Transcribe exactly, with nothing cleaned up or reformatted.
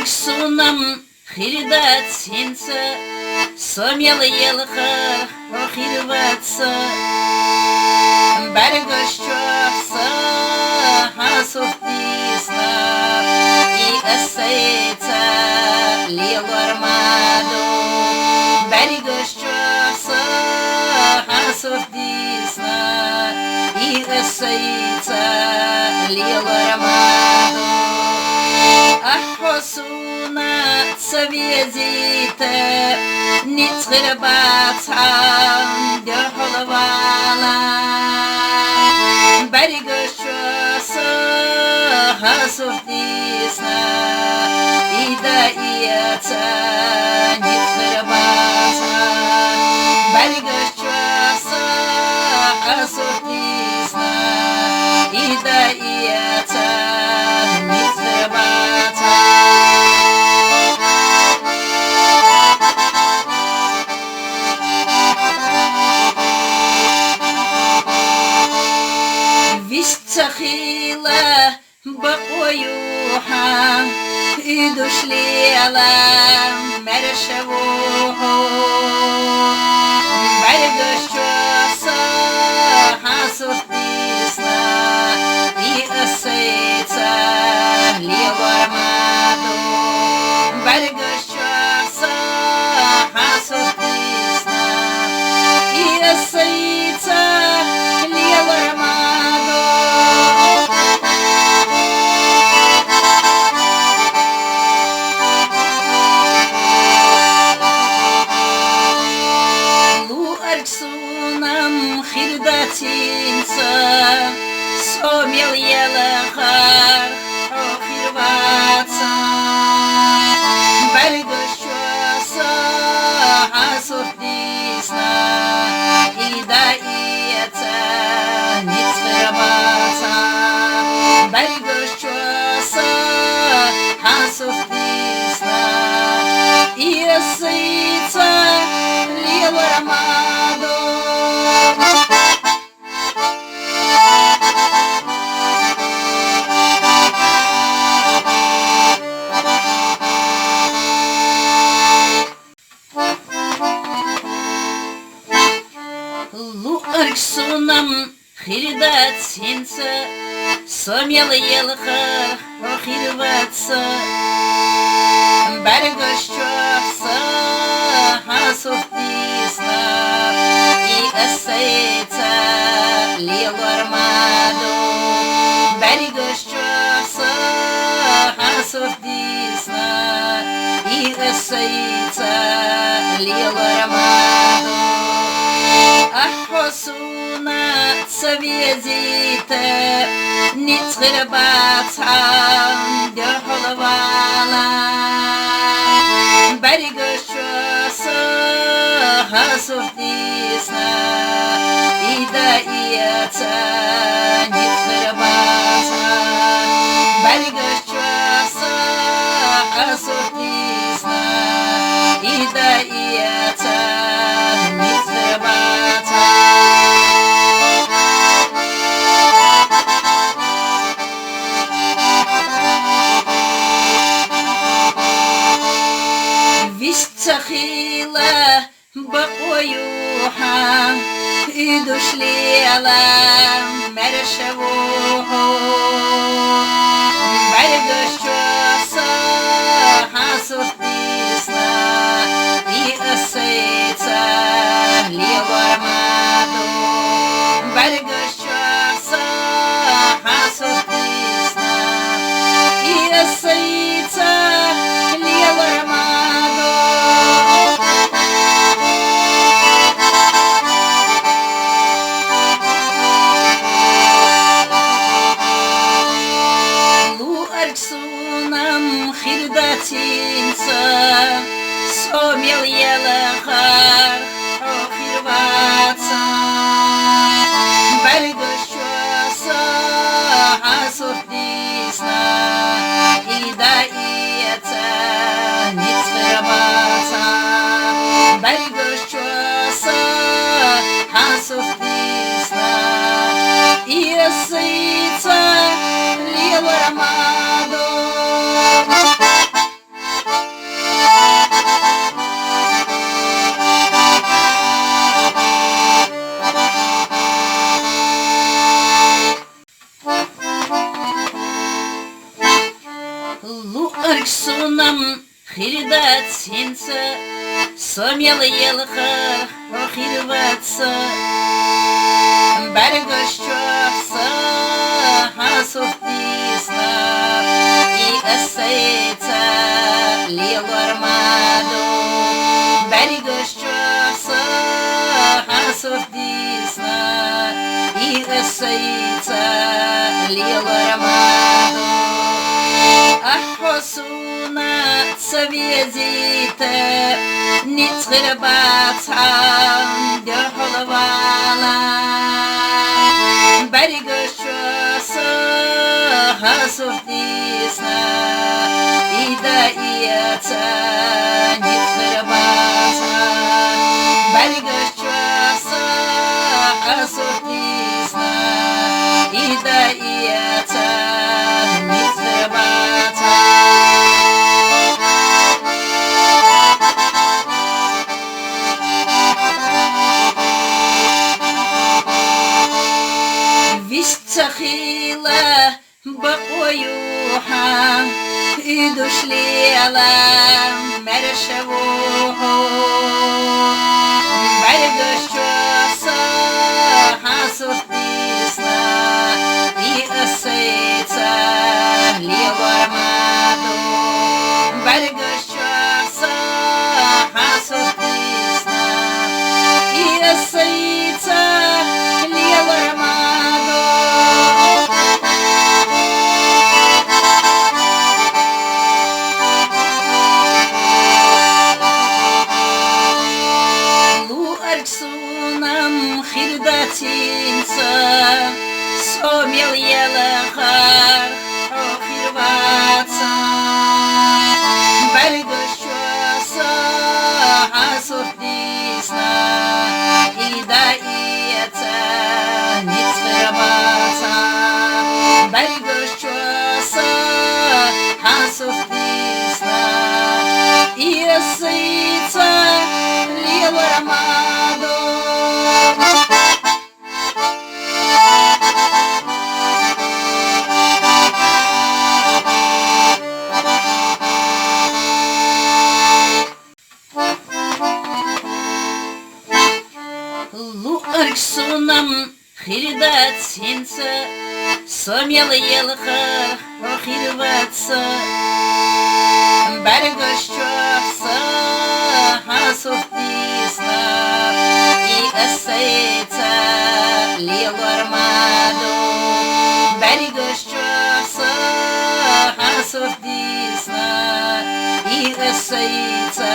Сунам хирдацинца, со мел елхар хьо хир вацар. БӀаргаш чохь са хьан сурт дийсна, и ас сайца лелор ма ду. БӀаргаш чохь са хьан сурт дийсна, и ас сайца лелор ма ду. Ахь хьо суна ца везийта, ницкъ хир бац хьан дуьхьал вала. БӀаргаш чохь са хьан сурт дийсна, и дан эца ницкъ хир бац хьан. БӀаргаш чохь са хьан сурт дийсна, и дан эца ницкъ хир бац хьан. Вист ца хилла бакъо ю хьан, уьдуш лела маьрша ву хьо. БӀаргаш чохь са хьан сурт дийсна, и ас сайца лелор ма ду. БӀаргаш чохь са хьан сурт дийсна, и ас сайца лелор ма ду. Луъург сунам хирдацинца, со мел елхар хьо хир вацар. БӀаргаш чохь са хьан сурт дийсна, и дан эца ницкъ хир бац хьан. БӀаргаш чохь са хьан сурт дийсна, и ас сайца лелор ма ду. Луъург сунам хирдацинца, со мел елхар хьо хир вацар. БӀаргаш чохь са хьан сурт дийсна, и ас сайца лелор ма ду. БӀаргаш чохь са хьан сурт дийсна, и ас сайца лелор ма ду. Ахь хьо суна ца везийта, ницкъ хир бац хьан дуьхьал вала. БӀаргаш чохь са хьан сурт дийсна, и дан эца ницкъ хир бац хьан. БӀаргаш чохь са хьан сурт дийсна, и дан эца ницкъ хир бац хьан. Вист ца хилла бакъо ю хьан, уьдуш лела маьрша ву хьо. БӀаргаш чохь са хьан сурт дийсна, и ас сайца лелор ма ду. БӀаргаш чохь са хьан сурт дийсна, и ас сайца лелар ма ду. Луъург сунам хир дацинца, со мел елхар хьо хир вацар. БӀаргаш чохь са хьан сурт дийсна, и дан эца ницкъ хир бац хьан. БӀаргаш чохь са хьан сурт дийсна, и ас сайца лелар ма ду. Сунам хир дац хӀинца, со мел елхар хьо хир вац. БӀаргаш чохь са хьан сурт дийсна, и ас сайца лелор ма ду. БӀаргаш чохь са хьан сурт дийсна, и ас сайца лелор ма ду. Ахь хьо суна ца везийта, ницкъ хир бац хьан дуьхьал вала. БӀаргаш чохь са хьан сурт дийсна, и дан эца ницкъ хир бац хьан. БӀаргаш чохь са хьан сурт дийсна, и дан эца ницкъ хир бац хьан. Вист ца хилла бакъо ю хьан, уьдуш лела маьрша ву хьо. БӀаргаш чохь са хьан сурт дийсна, и ас сайца лелор ма ду. БӀаргаш чохь са хьан сурт дийсна, и ас сайца лелор ма ду. Луъург сунам хир дац хӀинца, со мел елхар хьо хир вац. БӀаргаш чохь са хьан сурт дийсна, и дан эца ницкъ хир бац хьан. БӀаргаш чохь са хьан сурт дийсна, и ас сайца лелор ма ду. Луъург сунам хир дац хӀинца, со мел елхар хьо хир вац. БӀаргаш чохь са хьан сурт дийсна, и ас сайца лелор ма ду. БӀаргаш чохь са хьан сурт дийсна, и ас сайца